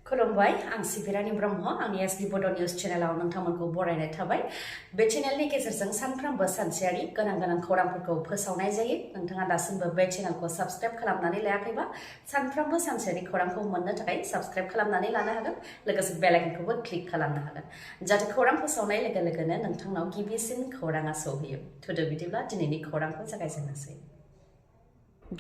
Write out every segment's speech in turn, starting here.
खुलुमबाय आं सिबि रानि ब्रह्म आंनि एसबि बड' निउज चेनेलाव नोंथांमोनखौ बरायनाय थाबाय। बे चेनेलनि गेजेरजों सानफ्रोमबो सानसेयारि गोनां खौरांफोरखौ फोसावनाय जायो। नोंथाङा दासिमबो बे चेनेलखौ साबस्क्राइब खालामनानै लायाखैबा सानफ्रोमबो सानसेयारि खौरांखौ मोननो थाखाय साबस्क्राइब खालामनानै लानो हागोन। लोगोसे बेल आइकनखौबो क्लिक खालामनो हागोन जाहाथे खौरां फोसावनाय लोगो लोगोनो नोंथांनाव गिबिसिन खौराङा सौहैयो। थुदो बिदिब्ला दिनैनि खौरांखौ जागायजेननोसै।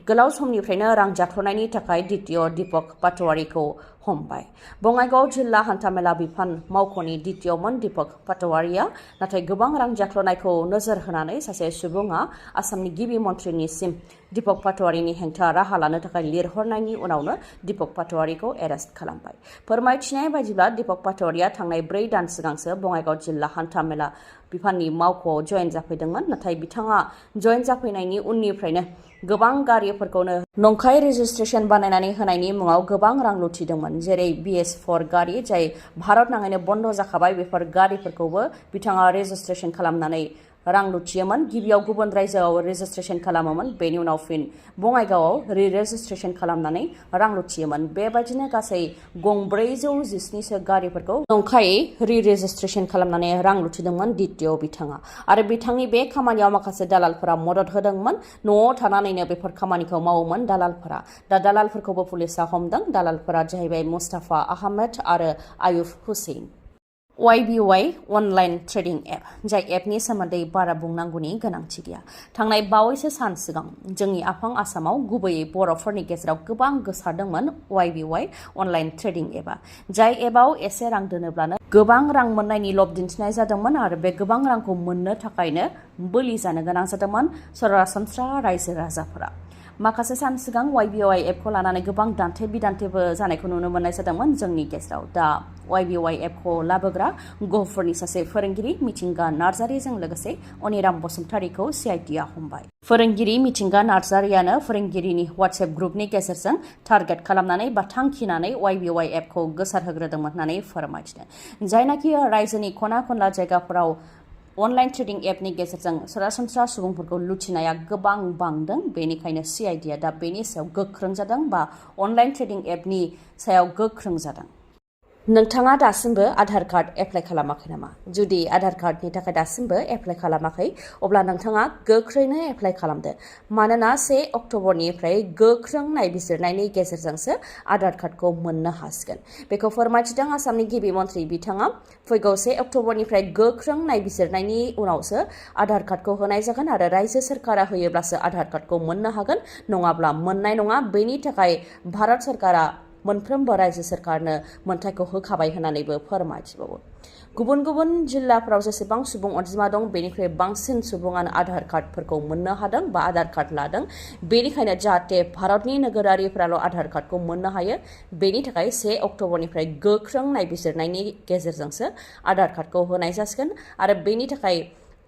गोलाव समनिफ्रायनो रां जाख्ल'नायनि थाखाय द्वितीय दीपक पाटवारीखौ हमबाय। बङाइगाव जिल्ला हान्थामेला बिफान मावख'नि द्वितीयमोन दीपक पाटवारीया। नाथाय गोबां रां जाख्ल'नायखौ नोजोर होनानै सासे सुबुङा आसामनि गिबि मन्थ्रिनिसिम दीपक पाटवारीनि हेंथा राहा लानो थाखाय लिरहरनायनि उनावनो दीपक पाटवारीखौ एरेस्ट खालामबाय। फोरमायथिनाय बायदिब्ला दीपक पाटवारीया थांनाय 4 दान सिगांसो बङाइगाव जिल्ला हान्थामेला बिफाननि मावख'आव जयेन जाफैदोंमोन। नाथाय बिथाङा जयेन जाफैनायनि उननिफ्रायनो गोबां गारिफोरखौनो नंखाय रेजिस्ट्रेशन बानायनानै होनायनि मुङाव गोबां रां लुथिदोंमोन। जेरै BS4 गारि जाय भारत नाङैनो बन्द जाखाबाय, बेफोर गारिफोरखौबो बिथाङा रेजिस्ट्रेशन खालामनानै रां लुथियोमोन। गिबियाव गुबुन रायजोआव रेजिस्ट्रेशन खालामोमोन, बेनि उनाव फिन बङाइगावआव रेजिस्ट्रेशन खालामनानै रां लुथियोमोन। बेबायदिनो गासै 417सो गारिफोरखौ नंखायै रेजिस्ट्रेशन खालामनानै रां लुथिदोंमन द्वितीय बिथाङा। आरो बिथांनि बे खामानियाव माखासे दालालफोरा मदद होदोंमन। न'आव थानानैनो बेफोर खामानिखौ मावोमोन दालालफोरा। दा दालालफोरखौबो पुलिसा हमदों। दालालफोरा जाहैबाय मुस्ताफा आहमेद आरो Ayub Hussain. YBY online trading app, जाय एपनि सोमोन्दै बारा बुंनांगौनि गोनांथि गैया। थांनाय बावैसो सान सिगां जोंनि आफां आसामाव गुबैयै बर'फोरनि गेजेराव गोबां गोसारदोंमोन YBY अनलाइन ट्रेडिं एपआ। जाय एपआव एसे रां दोनोब्लानो गोबां रां मोननायनि लब दिन्थिनाय जादोंमोन आरो बे गोबां रांखौ मोननो थाखायनो बोलि जानो गोनां जादोंमोन सरासनस्रा रायजो राजाफोरा। माखासे सान सिगां YBY एपखौ लानानै गोबां दान्थे बिदान्थेबो जानायखौ नुनो मोननाय जादोंमोन जोंनि गेजेराव। दा YBY एपखौ लाबोग्रा गहपुरनि सासे फोरोंगिरि मिथिंगा नार्जारिजों लोगोसे अनिराम बसुमतारीखौ CIDआ हमबाय। फोरोंगिरि मिथिंगा नार्जारियानो फोरोंगिरिनि WhatsApp ग्रुपनि गेजेरजों टारगेट खालामनानै बा थांखिनानै YBY एपखौ गोसारहोग्रोदोंमोन होननानै फोरमायथिदों। जायनाखि रायजोनि खना खनला जायगाफोराव अनलाइन ट्रेडिं एपनि गेजेरजों सरासनस्रा सुबुंफोरखौ लुथिनाया गोबां बांदों, बेनिखायनो CIDआ दा बेनि सायाव गोख्रों जादों बा अनलाइन ट्रेडिं एपनि सायाव गोख्रों जादों। नोंथाङा दासिमबो आधार कार्ड एप्लाइ खालामाखै नामा? जुदि आधार कार्डनि थाखाय दासिमबो एप्लाइ खालामाखै, अब्ला नोंथाङा गोख्रैनो एप्लाइ खालामदो। मानोना 1 अक्ट'बरनिफ्राय गोख्रों नायबिजिरनायनि गेजेरजोंसो आधार कार्डखौ मोननो हासिगोन। बेखौ फोरमायथिदों आसामनि गिबि मन्थ्रि बिथाङा। फैगौ 1 अक्ट'बरनिफ्राय गोख्रों नायबिजिरनायनि उनावसो आधार कार्डखौ होनाय जागोन आरो रायजो सोरखारा होयोब्लासो आधार कार्डखौ मोननो हागोन, नङाब्ला मोननाय नङा। बेनि थाखाय भारत सोरखारा मोनफ्रोमबो रायजो सोरखारनो मोनथायखौ होखाबाय होननानैबो फोरमायथिबावो। गुबुन गुबुन जिल्लाफोराव जेसेबां सुबुं अनजिमा दं, बेनिख्रुइ बांसिन सुबुङानो आधार कार्डफोरखौ मोननो हादों बा आधार कार्ड लादों। बेनिखायनो जाहाथे भारतनि नोगोरारिफोराल' आधार कार्डखौ मोननो हायो, बेनि थाखाय 1 अक्ट'बरनिफ्राय गोख्रों नायबिजिरनायनि गेजेरजोंसो आधार कार्डखौ होनाय जासिगोन आरो बेनि थाखाय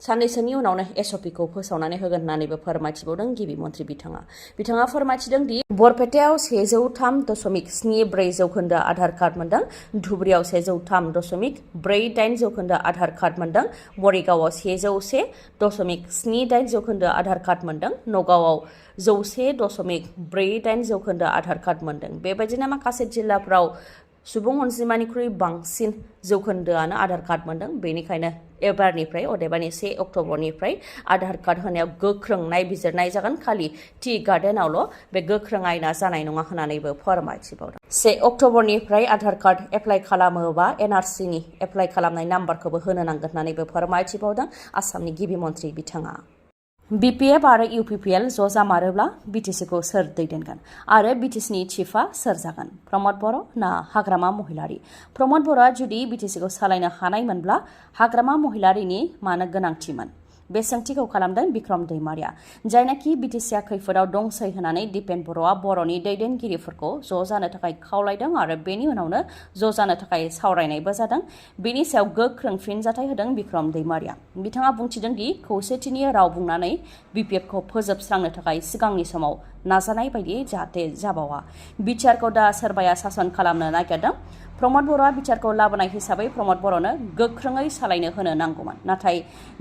साननैसोनि उनावनो SOPखौ फोसावनानै होगोन होननानैबो फोरमायथिबावदों गिबि मन्थ्रि बिथाङा। बिथाङा फोरमायथिदों दि बरपेटायाव 103.48 जौखोन्दो आधार कार्ड मोनदों, धुबुरियाव 103.48 जौखोन्दो आधार कार्ड मोनदों, मरिगावआव 100.78 जौखोन्दो आधार कार्ड मोनदों, नगावआव 100.48 जौखोन्दो आधार कार्ड मोनदों। बेबायदिनो माखासे जिल्लाफोराव सुबुं अनजिमानिख्रुइ बांसिन जौखोन्दोआनो आधार कार्ड मोनदों। बेनिखायनो एबारनिफ्राय अदेबानि 1 अक्ट'बरनिफ्राय आधार कार्ड होनायाव गोख्रों नायबिजिरनाय जागोन। खालि टि गार्डेनावल' बे गोख्रों आयेना जानाय नङा होननानैबो फोरमायथिबावदों। 1 अक्ट'बरनिफ्राय आधार कार्ड एप्लाइ खालामोबा NRCनि एप्लाइ खालामनाय नाम्बारखौबो होनो नांगोन होननानैबो फोरमायथिबावदों आसामनि गिबि मन्थ्रि बिथाङा। BPF आरो UPPL ज' जामारोब्ला BTCखौ सोर दैदेनगोन आरो BTCनि चिफआ सोर जागोन? प्रमद बर' ना हाग्रामा महिलारी? प्रमद बर'आ जुदि BTCखौ सालायनो हानायमोनब्ला हाग्रामा महिलारीनि मानो गोनांथिमोन? बे सोंथिखौ खालामदों बिक्रम दैमारिया। जायनाखि BTCआ खैफोदाव दंसै होननानै दिपेन बर'आ बर'नि दैदेनगिरिफोरखौ ज' जानो थाखाय खावलायदों आरो बेनि उनावनो ज' जानो थाखाय सावरायनायबो जादों। बेनि सायाव गोख्रों फिनजाथाय होदों बिक्रम दैमारिया। बिथाङा बुंथिदों दि खौसेथिनि राव बुंनानै BPFखौ फोजोबस्रांनो थाखाय सिगांनि समाव नाजानाय बायदि जाहाथे जाबावा। बिटिआरखौ दा सोरबाया सासन खालामनो नागिरदों। प्रमद बर'आ बिटिआरखौ लाबोनाय हिसाबै प्रमद बर'नो गोख्रोङै सालायनो होनो नांगौमोन। नाथाय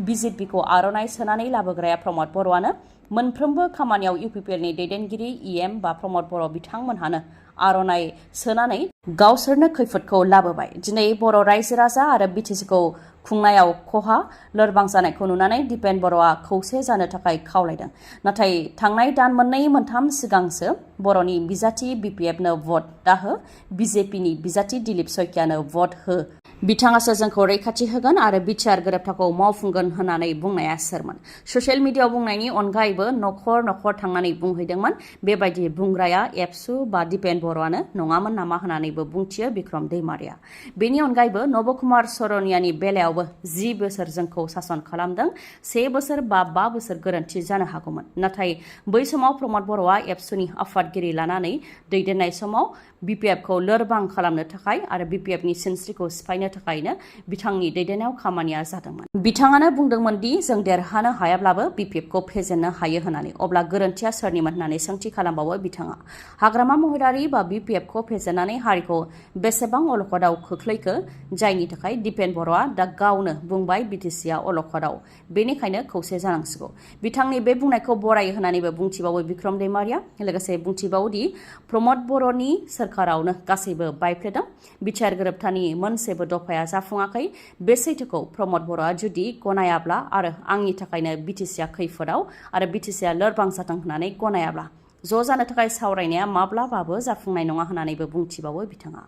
BJPखौ आर'नाइ सोनानै लाबोग्राया प्रमद बर'आनो। मोनफ्रोमबो खामानियाव UPPLनि दैदेनगिरि EM बा प्रमद बर' बिथांमोनहानो आर'नाइ सोनानै गावसोरनो खैफोदखौ लाबोबाय। दिनै बर' रायजो राजा आरो BTCखौ खुंनायाव खहा लोरबां जानायखौ नुनानै दिपेन बर'आ खौसे जानो थाखाय खावलायदों। नाथाय थांनाय दान मोननै मोनथाम सिगांसो बर'नि बिजाथि BPFनो भट दाहो, BJPनि बिजाथि दिलीप सयकियानो भट हो, बिथाङासो जोंखौ रैखाथि होगोन आरो बिटिआर गोरोबथाखौ मावफुंगोन होननानै बुंनाया सोरमोन? ससियेल मिडियाआव बुंनायनि अनगायैबो नखर नखर थांनानै बुंहैदोंमोन। बेबायदि बुंग्राया एबसु बा दिपेन बर'आनो नङामोन नामा होननानैबो बुंथियो बिक्रम दैमारिया। बेनि अनगायैबो नबकुमार सरनियानि बेलायावबो 10 बोसोर जोंखौ सासन खालामदों, 1 बोसोर बा 5 बोसोर गोरोन्थि जानो हागौमोन। नाथाय बै समाव प्रमद बर'आ एबसुनि आफादगिरि लानानै दैदेननाय समाव BPFखौ लोरबां खालामनो थाखाय आरो BPFनि सिनस्रिखौ सिफायनो थाखायनो बिथांनि दैदेननायाव खामानिया जादोंमोन। बिथाङानो बुंदोंमोन दि जों देरहानो हायाब्लाबो BPFखौ फेजेननो हायो होननानै। अब्ला गोरोन्थिया सोरनिमोन होननानै सोंथि खालामबावो बिथाङा। हाग्रामा महिलारि बा BPFखौ फेजेननानै हारिखौ बेसेबां अलखदाव खोख्लैखो, जायनि थाखाय दिपेन बर'आ दा गावनो बुंबाय BTCआ अलखदाव, बेनिखायनो खौसे जानांसिगौ। बिथांनि बे बुंनायखौ बरायो होननानैबो बुंथिबावो बिक्रम दैमारिया। लोगोसे बुंथिबावोदि प्रमद बर'नि सोरखारावनो गासैबो बायफ्लेदों, बिटिआर गोरोबथानि मोनसेबो दफाया जाफुङाखै। बे सैथोखौ प्रमद बर'आ जुदि गनायाब्ला आरो आंनि थाखायनो BTCआ खैफोदाव आरो BTCआ लोरबां जाथों होननानै गनायाब्ला ज' जानो थाखाय सावरायनाया माब्लाबाबो जाफुंनाय नङा होननानैबो बुंथिबावो बिथाङा।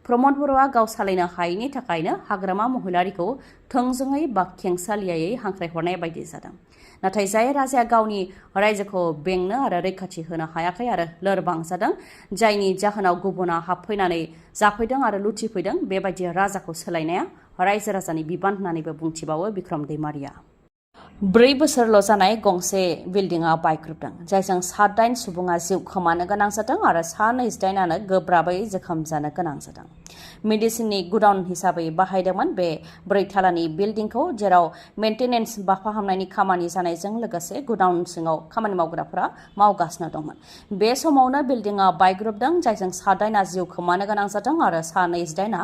प्रमद बर'आ गाव सालायनो हायैनि थाखायनो हाग्रामा महिलारिखौ थोंजोङै बा खेंसालियायै हांख्रायहरनाय बायदि जादों। नाथाय जाय राजाया गावनि रायजोखौ बेंनो आरो रैखाथि होनो हायाखै आरो लोरबां जादों, जायनि जाहोनाव गुबुना हाबफैनानै जाफैदों आरो लुथिफैदों, बेबायदि राजाखौ सोलायनाया रायजो राजानि बिबान होननानैबो बुंथिबावो बिक्रम दैमारिया। 4 बोसोरल' जानाय गंसे बिल्डिंआ बायग्रुबदों, जायजों 7-8 सुबुङा जिउ खोमानो गोनां जादों आरो 28आनो गोब्राबै जोखोम जानो गोनां जादों। मेडिसिननि गुडाउन हिसाबै बाहायदोंमोन बे 4 थालानि बिल्डिंखौ, जेराव मेन्टेनेन्स बा फाहामनायनि खामानि जानायजों लोगोसे गुडाउन सिङाव खामानि मावग्राफोरा मावगासिनो दंमोन। बे समावनो बिल्डिंआ बायग्रुबदों, जायजों 7-8आ जिउ खोमानो गोनां जादों आरो 28आ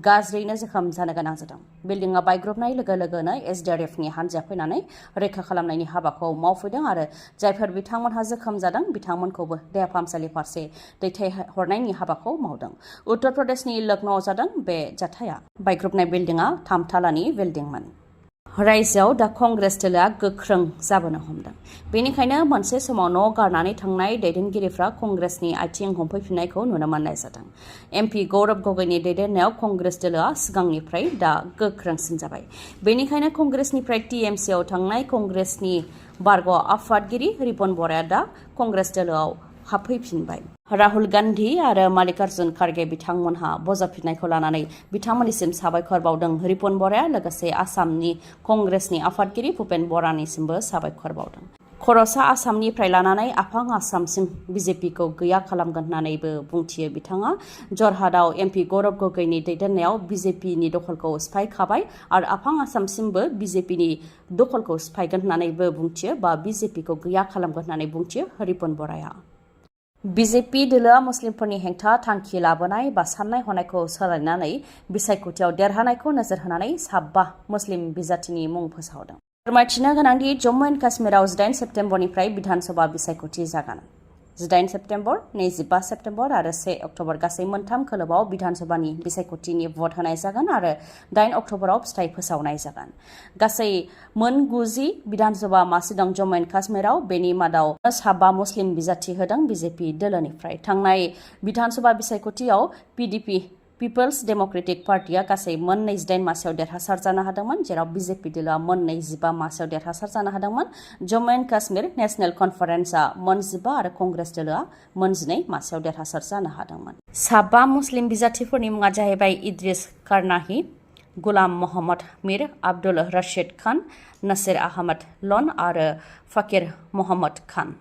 गाज्रियैनो जोखोम जानो गोनां जादों। बिल्डिंआ बायग्रुबनाय लोगो लोगोनो SDRFनि हान्जाया फैनानै रैखा खालामनायनि हाबाखौ मावफैदों आरो जायफोर बिथांमोनहा जोखोम जादों बिथांमोनखौबो देहा फाहामसालि फारसे दैथायहरनायनि हाबाखौ मावदों। उत्तर प्रदेशनि लखनौआव जादों बे जाथाया। बायग्रुबनाय बिल्डिंआ 3 थालानि बिल्डिंमोन। रायजोआव दा कंग्रेस दोलोआ गोख्रों जाबोनो हमदों। बेनिखायनो मोनसे समाव न' गारनानै थांनाय दैदेनगिरिफ्रा कंग्रेसनि आथिं हमफैफिननायखौ नुनो मोननाय जादों। MP गौरब गगैनि दैदेननायाव कंग्रेस दोलोआ सिगांनिफ्राय दा गोख्रोंसिन जाबाय। बेनिखायनो कंग्रेसनिफ्राय TMCआव थांनाय कंग्रेसनि बारग' आफादगिरि रिपुन बराया दा कंग्रेस दोलोआव हाबफैफिनबाय। राहुल गान्धी आरो माल्लिकार्जुन खारगे बिथांमोनहा बजाबफिननायखौ लानानै बिथांमोननिसिम साबायखर बावदों रिपुन बराया। लोगोसे आसामनि कंग्रेसनि आफादगिरि भुपेन बरानिसिमबो साबायखर बावदों। खर'सा आसामनिफ्राय लानानै आफां आसामसिम BJPखौ गैया खालामगोन होननानैबो बुंथियो बिथाङा। जरहाटआव MP गौरब गगैनि दैदेननायाव BJPनि दखलखौ सिफायखाबाय आरो आफां आसामसिमबो BJPनि दखलखौ सिफायगोन होननानैबो बुंथियो बा BJPखौ गैया खालामगोन होननानै बुंथियो रिपुन बराया। BJP दोलोआ मुस्लिमफोरनि हेंथा थांखि लाबोनाय बा साननाय हनायखौ सोलायनानै बिसायख'थियाव देरहानायखौ नोजोर होनानै साबा मुस्लिम बिजाथिनि मुं फोसावदों। फोरमायथिनो गोनांदि जम्मु एन्ड काश्मीराव 18 सेप्तेम्बरनिफ्राय बिधानसभा बिसायख'थि जागोन। 18 सेप्तेम्बर, 25 सेप्तेम्बर आरो 1 अक्ट'बर गासै मोनथाम खोलोबाव बिधानसभानि बिसायख'थिनि भट होनाय जागोन आरो 8 अक्ट'बराव फिथाइ फोसावनाय जागोन। गासै मोन 90 बिधानसभा मासि दं जम्मु एन्ड काश्मीराव। बेनि मादाव साबा मुस्लिम बिजाथि होदों BJP दोलोनिफ्राय। थांनाय बिधानसभा बिसायख'थियाव PDP पिपल्स डेम'क्रेटिक पार्टिया गासै मोन 28 मासियाव देरहासार जानो हादोंमोन, जेराव BJP दोलोआ मोन 25 मासियाव देरहासार जानो हादोंमोन। जम्मु एन्ड काश्मीर नेशनेल कनफारेन्सआ मोन 15 आरो कंग्रेस दोलोआ मोन 12 मासियाव देरहासार जानो हादोंमोन। साबा मुस्लिम बिजाथिफोरनि मुङा जाहैबाय इद्रिस कारनाही, गुलाम मोहम्मद मीर, आब्दुल रशीद खान, नासिर आहमद लन आरो फकीर मोहम्मद खान।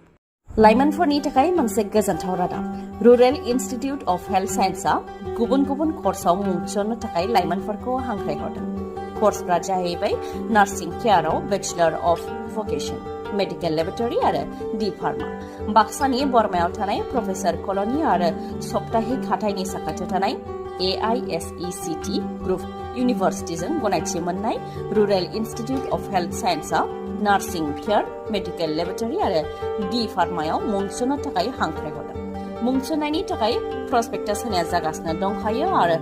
लाइमोनफोरनि थाखाय मोनसे गोजोनथाव रादाब। रुरेल इनस्टिट्यूट अफ हेल्थ साइन्सआ गुबुन गुबुन कर्सआव मुं थिसननो थाखाय लाइमोनफोरखौ हांख्रायहरदों। कर्सफोरा जाहैबाय नार्सिं केयाराव bachelor of vocation, medical laboratory आरो D फार्मा। बाक्सानि बरमायाव थानाय प्रफेसर कल'नि आरो सप्ताहिक हाथाइनि साखाथियाव थानाय AISECT ग्रुप इउनिभार्सिटिजों गनायथि मोननाय रुरेल इनस्टिट्यूट अफ हेल्थ साइन्सआ नार्सिं केयार, मेडिकेल लेबरेटरी आरो D फार्मायाव मुं थिसननो थाखाय हांख्रायहरदों। मुं थिसननायनि थाखाय प्रसपेक्टास होनाया जागासिनो दंखायो आरो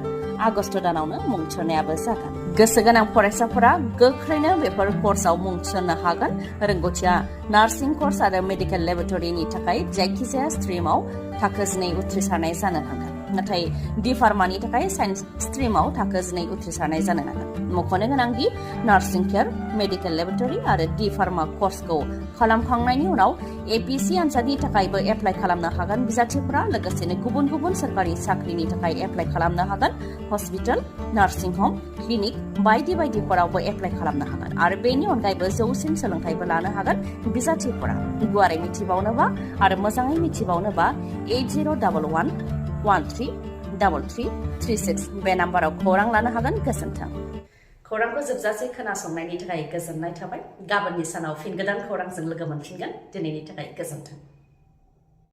आगस्ट दानावनो मुं थिसननायाबो जागोन। गोसो गोनां फरायसाफोरा गोख्रैनो बेफोर कर्सआव मुं थिसननो हागोन। रोंग'थिया नार्सिं कर्स आरो मेडिकेल लेबरेटरिनि थाखाय जायखिजाया स्ट्रिमाव थाखो 2 उथ्रिसारनाय जानो नांगोन। नाथाय डि फार्मानि थाखाय साइन्स स्ट्रिमाव थाखो 2 उथ्रिसारनाय जानो नांगोन। मख'नो गोनांदि नार्सिं केयार, मेडिकेल लेबरेटरि आरो डि फार्मा कर्सखौ खालामखांनायनि उनाव एपिसि आनजादनि थाखायबो एप्लाइ खालामनो हागोन बिजाथिफोरा। लोगोसेनो गुबुन गुबुन सोरखारि साख्रिनि थाखाय एप्लाइ खालामनो हागोन। हस्पिटाल, नार्सिं हम, क्लिनिक बायदि बायदिफोरावबो एप्लाइ खालामनो हागोन आरो बेनि अनगायैबो जौसिन सोलोंथाइबो लानो हागोन बिजाथिफोरा। गुवारै मिथिबावनोबा आरो मोजाङै मिथिबावनोबा 8011133336 बे नाम्बाराव खौरां लानो हागोन। गोजोन्थों। खौरांखौ जोबजासे खोनासंनायनि थाखाय गोजोननाय थाबाय। गाबोननि सानाव फिन गोदान खौरांजों लोगो मोनफिनगोन। दिनैनि थाखाय गोजोन्थों।